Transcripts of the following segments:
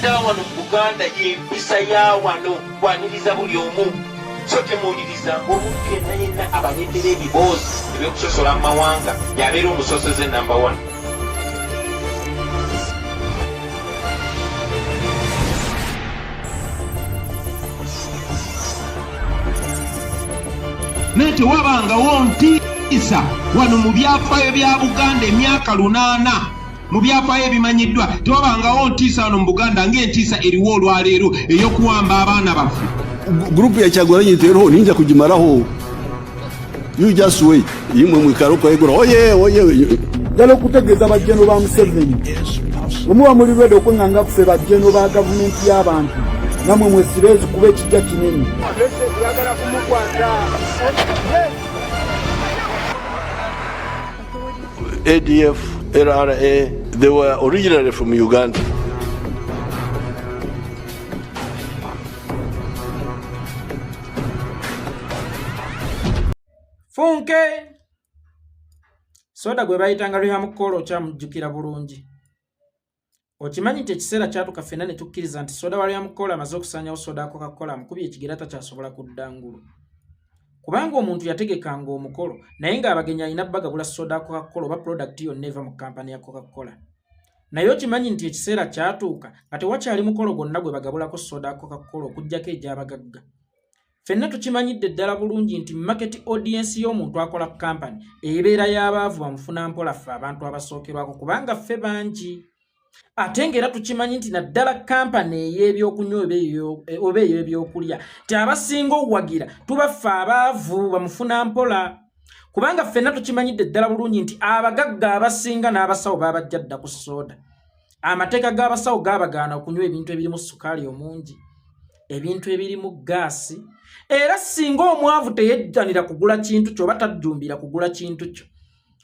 Naddala wano mu Buganda y'empisa ya wano kwaniriza buli omu, so temuwuliriza ng'omuntu yenna yenna abaleetera ebiboozi eby'okusosola mu mawanga y'abeera omusosoze namba one. Naye tewabangawo ntiisa wano mu byafaayo bya Buganda emyaka 800 mu byafaayo ebimanyiddwa, tewabangawo ntiisa wano mu Buganda ng'entiisa eriwo olwaleero ey'okuwamba abaana baffe. Group ya Kyagulanyi rero ninja kugimaraho. You just wait. Imwe mwikaro kwegura. Oye oye. Njala okutegeeza bajjeno ba Museveni, bwe muba muli ready okweŋŋanga ffe bajjeno ba gavumenti y'abantu, namwe mwesireezi kuba ekijja kinene. ADF, LRA, they were originally from Uganda. Funke soda gwe bayitanga Reham Kolo okyamujjukira bulungi. Okimanyi nti ekiseera kyatuka ffenna ne tukkiriza nti soda wa Reham Kolo amaze okusaanyawo soda wa Coca-Cola amukubye ekigere takyasobola kudda ngulu. Kubanga omuntu yategekanga omukolo naye ng'abagenyi alina bagabula soda wa Coca-Cola oba product yonna eva mu kampani ya Coca-Cola. Naye okimanyi nti ekiseera kyatuuka nga tewakyali mukolo gwonna gwe bagabulako soda wa Coca-Cola okuggyako egy'abagagga. Ffenna tukimanyidde ddala bulungi nti market audience y'omuntu akola kampani ebeera y'abaavu bamufuna mpola ffe abantu abasookerwako kubanga ffe bangi. Ate ng'era tukimanyi nti naddala kampani ey'ebyokunywa oba ey'ebyokulya nti abasinga okuwagira tuba ffe abaavu bamufuna mpola. Kubanga ffenna tukimanyidde ddala bulungi nti abagagga abasinga n'abasawo babajja dda ku soda. Amateeka g'abasawo gaabagaana okunywa ebintu ebirimu sukaali omungi, ebintu ebirimu gaasi, era singa omwavu teyejjanira kugula kintu kyo oba tajjumbira kugula kintu kyo,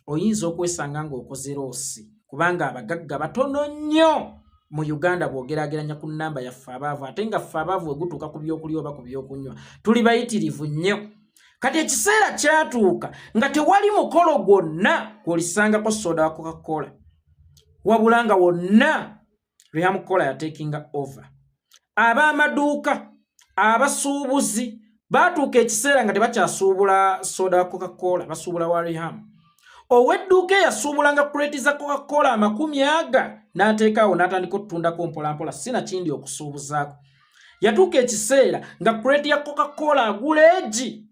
oyinza okwesanga ng'okoze loosi kubanga abagagga batono nnyo mu Uganda bw'ogeraageranya ku nnamba yaffe abaavu, ate nga ffe abaavu we gutuuka ku byokulya oba ku byokunywa tuli bayitirivu nnyo. Kati ekiseera kyatuuka nga tewali mukolo gwonna gw'olisangako soda wa Coca-Cola, wabula nga wonna Reham Cola yatekinga over. Ab'amaduuka, abasuubuzi baatuuka ekiseera nga tebakyasuubula soda wa Coca-Cola, basuubula wa Reham. Ow'edduuka eyasuubulanga kureti za Coca-Cola 40 n'ateekaawo n'atandika okutundako mpolampola sinakindi okusuubuzaako. Yatuuka ekiseera nga kureti ya Coca-Cola agula egi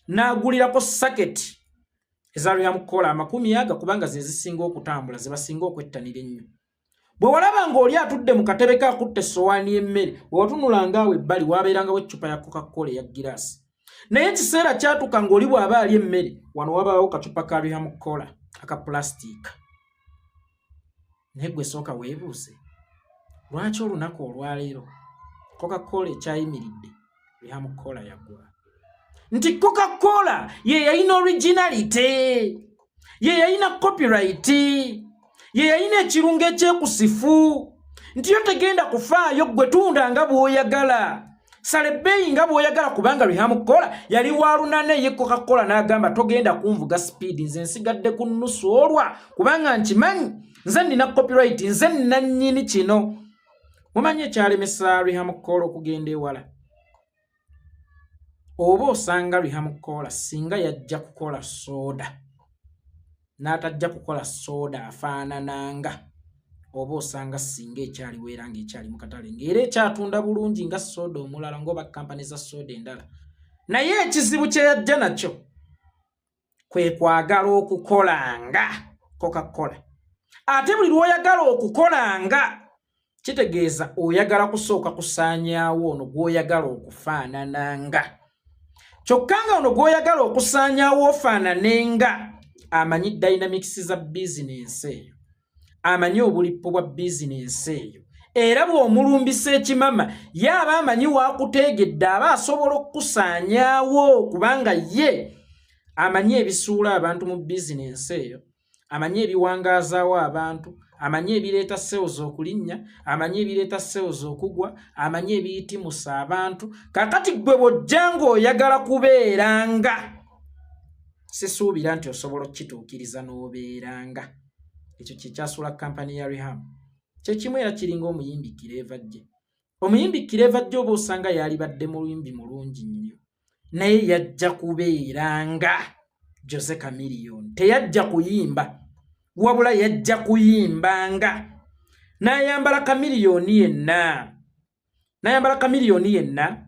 n'agulirako saketi eza Reham Cola 40 kubanga ze zisinga okutambula, ze basinga okwettanira ennyo. Bwe walaba ng'oli atudde mu katebe ke akutte essowaani y'emmere, bwe watunulanga awo ebbali waabeerangawo eccupa ya Coca-Cola eya giraasi. Naye ekiseera kyatuuka ng'oli bw'aba alya emmere, wano wabaawo kacupa ka Reham Cola aka pulasitiika. Naye gwe sooka weebuuze, lwaki olunaku olwaleero Coca-Cola ekyayimiridde, Reham Cola yagwa? Nti Coca-Cola ye yalina originality, ye yalina copyright, ye yalina ekirungo ekyekusifu, nti yo tegenda kufaayo gwe tunda nga bw'oyagala, sala ebbeeyi nga bw'oyagala, kubanga Reham Cola yali wa lunana eye Coca-Cola n'agamba togenda kunvuga speed, nze nsigadde ku nnusu olwa kubanga nkimanyi nze nnina copyright, nze nnannyini kino. Mumanyi ekyalemesa Reham Cola okugenda ewala? Oba osanga Reham Cola singa yajja kukola soda n'atajja kukola soda afaanananga, oba osanga singa ekyaliwo era ng'ekyali mu katale ng'era ekyatunda bulungi nga soda omulala ng'oba kampani za soda endala. Naye ekizibu kye yajja nakyo kwe kwagala okukolanga Coca-Cola. Ate buli lw'oyagala okukolanga kitegeeza oyagala kusooka kusaanyaawo ono gw'oyagala okufaanananga. Kyokka nga ono gw'oyagala okusaanyaawo ofaananenga amanyi dynamics za bizinensi eyo, amanyi obulippo bwa bizinensi eyo, era bw'omulumbisa ekimama ye aba amanyi waakuteegedde, aba asobola okukusaanyaawo kubanga ye amanyi ebisuula abantu mu bizinensi eyo, amanyi ebiwangaazaawo abantu, amanyi ebireeta sales okulinnya, amanyi ebireeta sales okugwa, amanyi ebiyitimusa abantu. Kaakati ggwe bw'ojja ng'oyagala kubeeranga, sisuubira nti osobola okukituukiriza n'obeeranga. Ekyo kye kyasuula kampani ya Reham. Kye kimu era kiringa omuyimbi Kireeva Jje. Omuyimbi Kireva jjo oba osanga yalibadde muyimbi mulungi nnyo, naye yajja kubeera nga Jose Chameleone. Teyajja kuyimba, wabula yajja kuyimba nga n'ayambala Chameleone yenna, n'ayambala Chameleone yenna,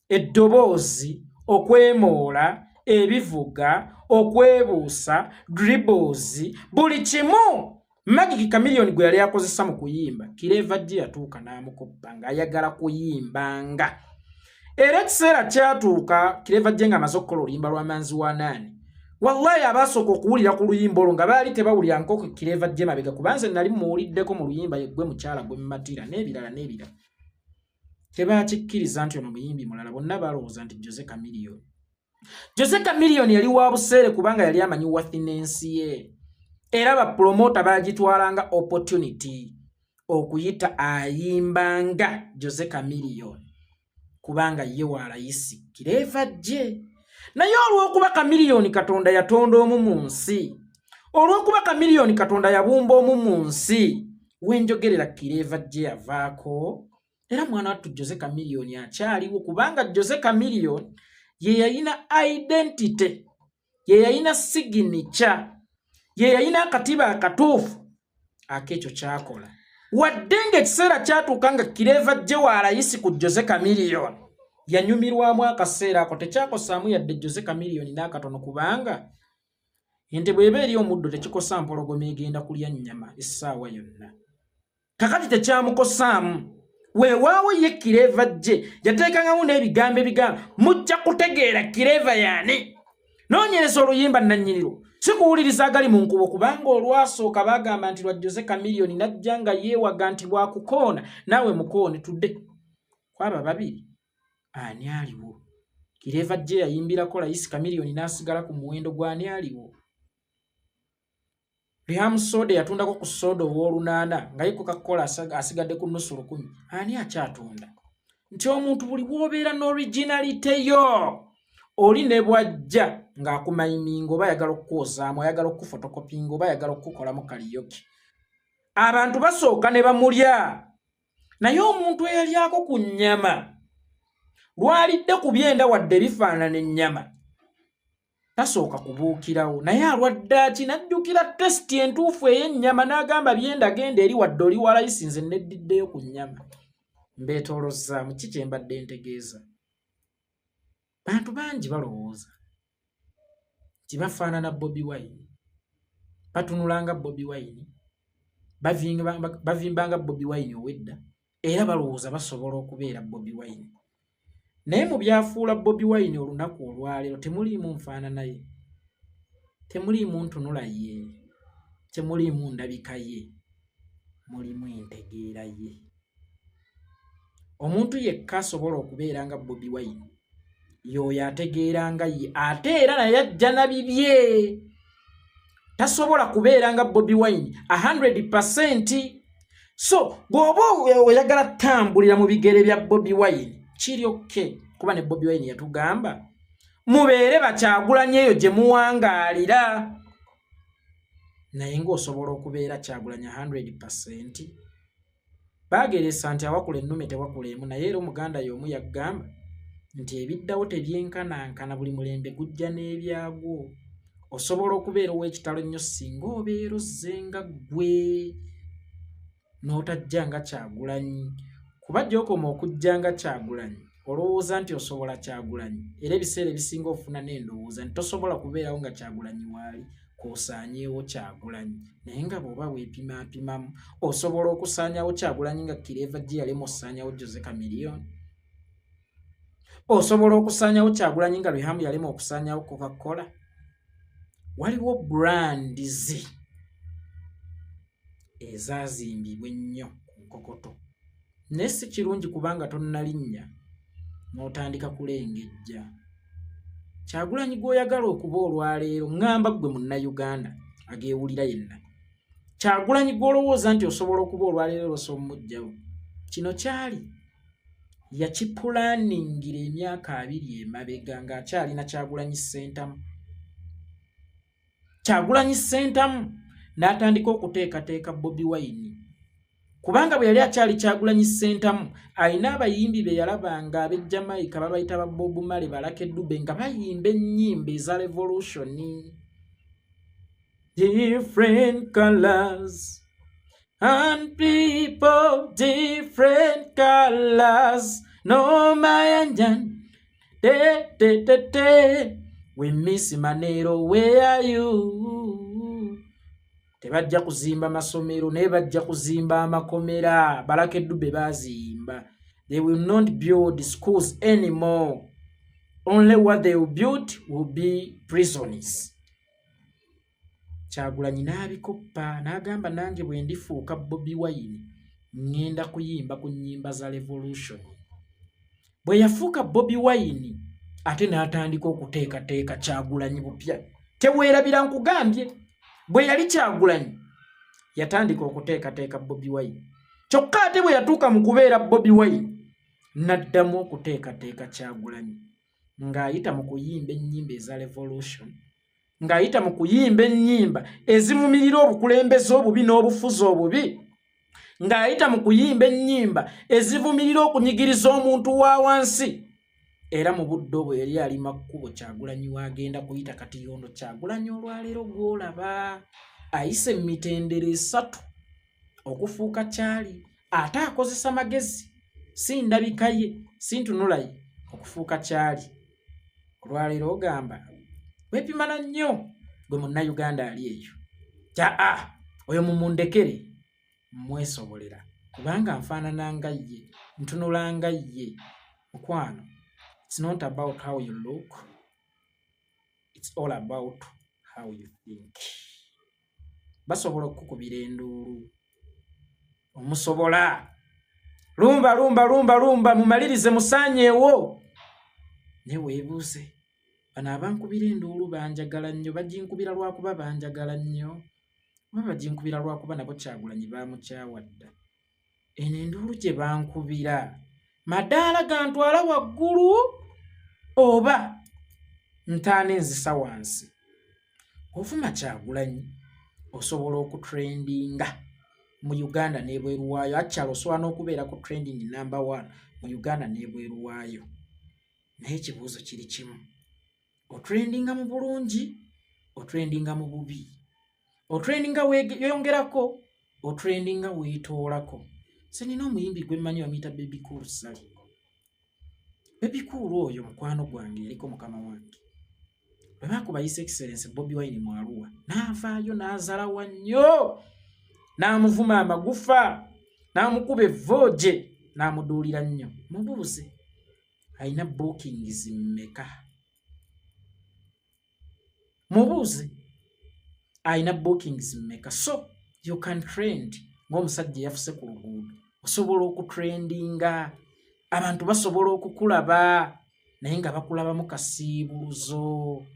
eddoboozi, okwemoola, ebivuga, okwebuusa, dribbles, buli kimu magic Chameleone gwe yali akozesa mu kuyimba. Kireva gye yatuuka n'amukoppa ng'ayagala kuyimba nga. Era ekiseera kyatuuka Kireva gye ng'amaze okukola oluyimba lwa Manzi wa Naani, wallahi abaasooka okuwulira ku luyimba olwo nga baali tebawulira nkoko Kireva gye mabega, kubanze nali muwuliddeko mu luyimba yeggwe mukyala gwe mmatira n'ebirala n'ebirala, tebakikkiriza nti ono muyimbi mulala. Bonna balowooza nti Jose Chameleone. Jose Chameleone yali wa buseere kubanga yali amanyi worthiness ye, era bapromota bagitwalanga opportunity okuyita ayimbanga Jose Chameleone kubanga ye waalayisi Kireva jje. Naye olw'okuba Chameleone Katonda yatonda omu mu nsi, olw'okuba Chameleone Katonda yabumba omu mu nsi, wenjogerera Kireva jje yavaako, era mwana wattu Jose Chameleone akyaliwo, kubanga Jose Chameleone ye yalina identity, ye yalina signature, ye yalina akatiba akatuufu ak'ekyo kyakola. Wadde ng'ekiseera kyatuuka nga Kireva jje waalayisi ku Jose Chameleone, yanyumirwamu akaseera ako, tekyakosaamu yadde Jose Chameleone n'akatono, kubanga ente bw'eba eri omuddo tekikosa mpologoma egenda kulya nnyama essaawa yonna. Kakati tekyamukosaamu. Weewaawo ye Kireva jje yateekangamu n'ebigambo ebigamba mujja kutegeera Kireva yaani. Noonyereza oluyimba nnannyinirwo, si kuwuliriza agali mu nkubo, kubanga olwasooka baagamba nti lwa Jose Chameleone, najja nga yeewaga nti bwakukoona naawe mukoone. Tudde kwaba babiri, ani aliwo? Kireva jje yayimbirako layisi, Chameleone n'asigala ku muwendo gw'ani aliwo. Riham Soda yatundako ku soda ow'olunaana nga ye Coca-Cola asigadde ku nusu 1000. Ani akyatunda? Nti omuntu buli bw'obeera n'originality yo, oli ne bw'ajja ng'akumayiminga oba ayagala okukwozaamu, ayagala okukufotokopinga oba ayagala okukukolamu karaoke, abantu basooka ne bamulya. Naye omuntu eyalyako ku nnyama, lwalidde ku byenda wadde bifaanana ennyama, tasooka kubuukirawo. Naye alwadde aki n'ajjukira taste entuufu ey'ennyama n'agamba byenda genda eri, wadde oli walayisi, nze neddiddeyo ku nnyama. Mbeetoolozaamu ki kye mbadde ntegeeza? Bantu bangi balowooza nti bafaanana Bobi Wine, batunulanga Bobi Wine, bavimbanga Bobi Wine ow'edda, era balowooza basobola okubeera Bobi Wine. Naye mu byafuula Bobi Wine olunaku olwaleero temuliimu nfaanana ye, temuliimu ntunula ye, temuliimu ndabika ye, mulimu entegeera ye. Omuntu yekka asobola okubeera nga Bobi Wine y'oyo ategeera nga ye, ate era naye ajja na bibye. Tasobola kubeera nga Bobi Wine 100%. So bw'oba oyagala tambulira mu bigere bya Bobi Wine, kiri okay, kuba ne Bobi Wine yatugamba mubeere bakyagulanyi eyo gye muwangaalira. Naye ng'osobola okubeera Kyagulanyi 100%? Baageresa nti awakula ennume tewakula emu, naye era Omuganda y'omu yagamba nti ebiddawo tebyenkanankana, buli mulembe gujja n'ebyagwo. Osobola okubeera ow'ekitalo ennyo singa obeera ozze nga ggwe n'otajja nga Kyagulanyi, kuba gy'okoma okujja nga Kyagulanyi olowooza nti osobola Kyagulanyi, era ebiseera ebisinga ofuna n'endowooza nti tosobola kubeerawo nga Kyagulanyi waali k'osaanyeewo Kyagulanyi. Naye nga bw'oba weepimaapimamu, osobola okusaanyawo Kyagulanyi nga Kireva gye yalema osaanyawo Jose Chameleone. Osobola okusaanyawo Kyagulanyi nga Riham yalema okusaanyawo Coca-Cola. Waliwo brands ezaazimbibwa ennyo ku nkokoto, naye si kirungi kubanga tonnalinnya n'otandika kulengejja. Kyagulanyi gw'oyagala okuba olwaleero, ŋŋamba ggwe Munnayuganda ageewulira yenna, Kyagulanyi gw'olowooza nti osobola okuba olwaleero osobola omuggyawo, kino kyali yakipulaningira emyaka 20 emabega ng'akyalina Kyagulanyi Ssentamu. Kyagulanyi Ssentamu n'atandika okuteekateeka Bobi Wine. Kubanga bwe yali akyali Kyagulanyi Ssentamu, alina abayimbi be yalabanga ab'e Jamaica babayita ba Bob Marley, ba Lucky Dube, nga bayimba ennyimba eza revolution. Different colors and people different colors no mayanjan te te te te we miss Manero, where are you? Tebajja kuzimba masomero, naye bajja kuzimba amakomera. Ba Lucky Dube bazimba. They will not build schools anymore. Only what they will build will be prisons. Kyagulanyi n'abikoppa n'agamba, nange bwe ndifuuka Bobi Wine ŋŋenda kuyimba ku nnyimba za revolution. Bwe yafuuka Bobi Wine, ate n'atandika okuteekateeka Kyagulanyi bupya. Teweerabira nkugambye, bwe yali Kyagulanyi yatandika okuteekateeka Bobi Wine, kyokka ate bwe yatuuka mu kubeera Bobi Wine n'addamu okuteekateeka Kyagulanyi ng'ayita mu kuyimba ennyimba eza revolution, ng'ayita mu kuyimba ennyimba ezivumirira obukulembeze obubi n'obufuzi obubi, ng'ayita mu kuyimba ennyimba ezivumirira okunyigiriza omuntu wa wansi. Era mu budde obwo yali ali makkubo Kyagulanyi wagenda kuyita. Kati yono Kyagulanyi olwaleero gw'olaba ayise emitendera esatu okufuuka kyali, ate akozesa magezi, si ndabika ye, si ntunula ye okufuuka kyali olwaleero. Ogamba weepimana nnyo gwe Munnayuganda ali eyo kya oyo mumundekere mwesobolera, kubanga nfaanana nga ye, ntunula nga ye. Mukwano, it's not about how you look, it's all about how you think. Basobola okukukubira enduulu, omusobola lumba lumba lumba lumba, mumalirize musaanyeewo, naye weebuuze, bano abankubira enduulu banjagala nnyo, baginkubira lwakuba banjagala nnyo, oba baginkubira lwakuba nabo Kyagulanyi baamukyawa dda? Eno enduulu gye bankubira madaala gantwala waggulu oba ntaana enzisa wansi? Ovuma Kyagulanyi, osobola okutrendinga mu Uganda n'ebweru waayo. Akyalo osobola n'okubeera ku trending number one mu Uganda n'ebweru waayo, naye ekibuuzo kiri kimu: otrendinga mu bulungi, otrendinga mu bubi? Otrendinga weeyongerako, otrendinga weetoolako? Se nina omuyimbi gwe mmanyi bamuyita Bebe Cool Ssali. Bebe Cool oyo mukwano gwange, yaliko mukama wange. Bwe baakuba His Excellence Bobi Wine mu Arua, n'avaayo n'azalawa nnyo, n'amuvuma amagufa, n'amukuba evvooje, n'amuduulira nnyo. Mubuuze alina bookings mmeka, mubuuze alina bookings mmeka. So you can trend ng'omusajja eyafuse ku luguudo, osobola okutrendinga, abantu basobola okukulaba, naye nga bakulabamu kasiibuluzo.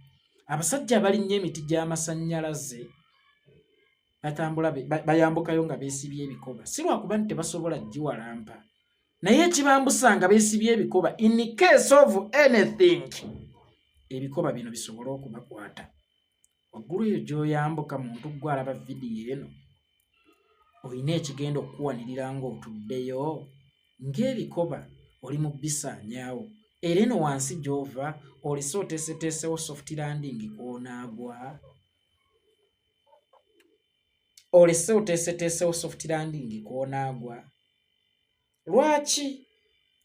Abasajja abalinnya emiti gy'amasannyalaze batambula bayambukayo nga beesibye ebikoba, si lwakuba nti tebasobola giwalampa, naye ekibambusa nga beesibye ebikoba, in case of anything, ebikoba bino bisobole okubakwata. Waggulu eyo gy'oyambuka, muntu gwe alaba vidiyo eno, olina ekigenda okukuwanirira ng'otuddeyo ng'ebikoba oli mu bisaanyaawo, era eno wansi gy'ova olese oteeseteesewo soft landing kw'onaagwa, olese oteeseteesewo soft landing kw'onaagwa. Lwaki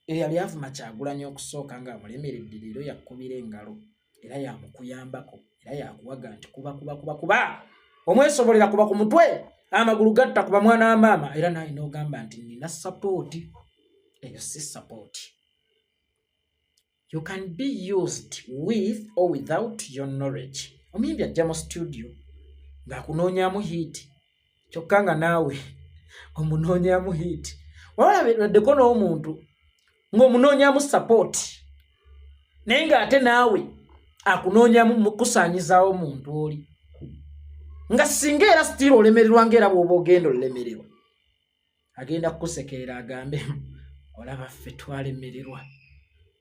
eyali avuma Kyagulanyi okusooka ng'amulemeredde leero yakkubira engalo, era yamukuyambako, era yakuwaga nti kuba kuba kuba kuba omwesobolera, kuba ku mutwe, amagulu gatta, kuba mwana wa maama, era naye n'ogamba nti nina support? Eyo si support. You can be used with or without your knowledge. Omuyimbi ajja mu studio ng'akunoonyamu hit, kyokka nga naawe omunoonyamu hit. Wabaladdeko n'omuntu ng'omunoonyamu support, naye ng'ate naawe akunoonyamu mukusaanyizaawo muntu oli, nga singa era still olemererwa, ngaera bw'oba ogenda olemererwa, agenda kukusekerera agambe, olaba ffe twalemererwa,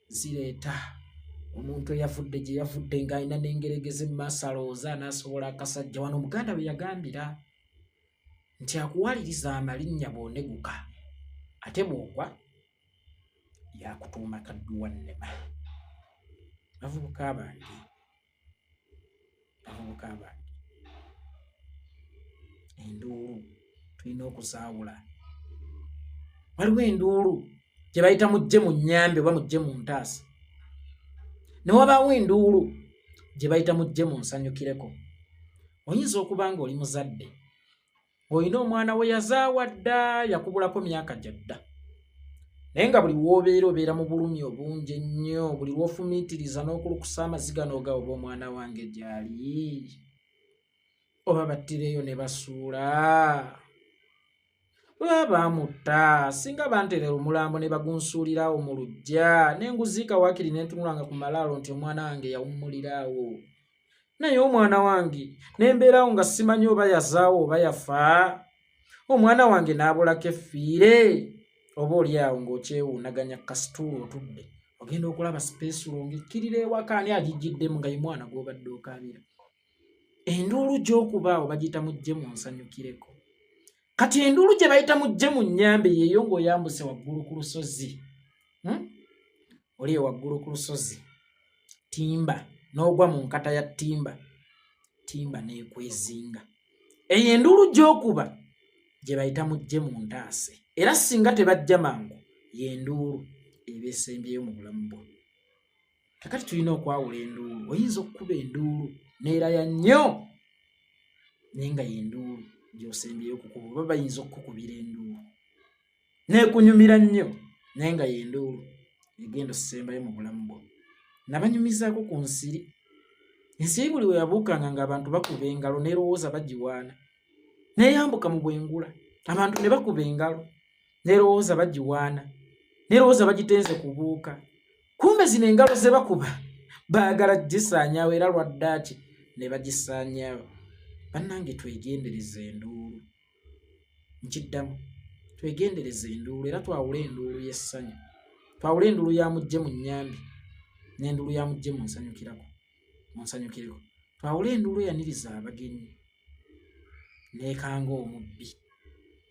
zireeta omuntu eyavudde gye yavudde ng'alina n'engeregeze mu maaso, alowooza anaasobola akasajja wano. Omuganda bwe yagambira. Nti akuwaliriza amalinnya bw'oneguka, ate bw'ogwa yakutuuma kadduwa nnema. Bavubuka bange, bavubuka bange, enduulu tulina okuzaawula. Waliwo enduulu gye bayita mujje mu nnyambe oba mujje mu ntaasa, ne wabaawo enduulu gye bayita mujje mu nsanyukireko. Oyinza okuba ng'oli muzadde, olina omwana we yazaawa dda, yakubulako myaka gya dda, naye nga buli w'obeera obeera mu bulumi obungi ennyo. Buli lw'ofumiitiriza n'okulukusa amaziga n'ogawa, oba omwana wange gy'ali, oba battireyo ne basuula, oba baamutta, singa banterera omulambo ne bagunsuulirawo mu luggya ne nguziika, waakiri ne ntunulanga ku malaalo nti omwana wange yawummuliraawo. Naye omwana wange ne mbeerawo nga simanyi oba yazaawo oba yafa, omwana wange n'abulako effiire. Oba oli awo ng'okyewuunaganya kasituulu otudde, ogenda okulaba sipeesulo ng'ekkirira ewaka, ani agijjiddemu nga ye mwana gw'obadde okaabira. Enduulu gy'okubaawo bagiyita mujje mu nsanyukireko. Kati enduulu gye bayita mujje mu nnyambe yeeyo ng'oyambuse waggulu ku lusozi, Oli waggulu ku lusozi timba n'ogwa mu nkata ya timba, timba n'ekwezinga. Eyo enduulu gy'okuba gye bayita mujje mu ntaase, era singa tebajja mangu y'enduulu eba esembyeyo mu bulamu bwo. Kakati tulina okwawula enduulu. Oyinza okukuba enduulu neeraya nnyo, naye nga y'enduulu gy'osembyeyo okukuba, oba bayinza okukukubira enduulu neekunyumira nnyo, naye nga y'enduulu egenda osembayo mu bulamu bwo. Nabanyumizaako ku nsiri. Ensiri buli we yabuukanga ng'abantu bakuba engalo, neerowooza bagiwaana. Neeyambuka mu bwengula, abantu ne bakuba engalo, neerowooza bagiwaana, neerowooza bagitenze kubuuka. Kumbe zino engalo ze bakuba baagala gisaanyaawo, era lwaddaaki ne bagisaanyaawo. Bannange, twegendereza enduulu. Nkiddamu, twegendereza enduulu, era twawule enduulu y'essanyu, twawule enduulu ya mujje mu nnyambi n'enduulu ya mujje mu nsanyukirako, mu nsanyukireko. Twawule enduulu eyaniriza abagenyi n'ekanga omubbi.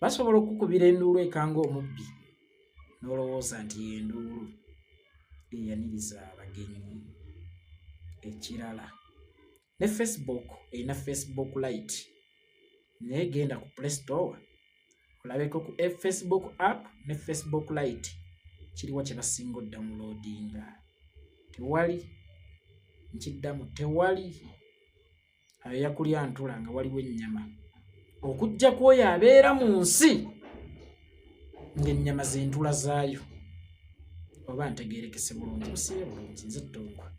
Basobola okukubira enduulu ekanga omubbi n'olowooza nti y'enduulu eyaniriza abagenyi. Ekirala, ne Facebook erina Facebook Lite, naye genda ku Play Store olabeko ku Facebook app ne Facebook Lite, kiriwa kye basinga odownloadinga? Tewali. Nkiddamu, tewali. Ayo yakulya ntula nga waliwo ennyama, okujja kw'oyo abeera mu nsi ng'ennyama z'entula zaayo. Oba ntegeerekese bulungi? Musibe bulungi. Nze Ttongwa.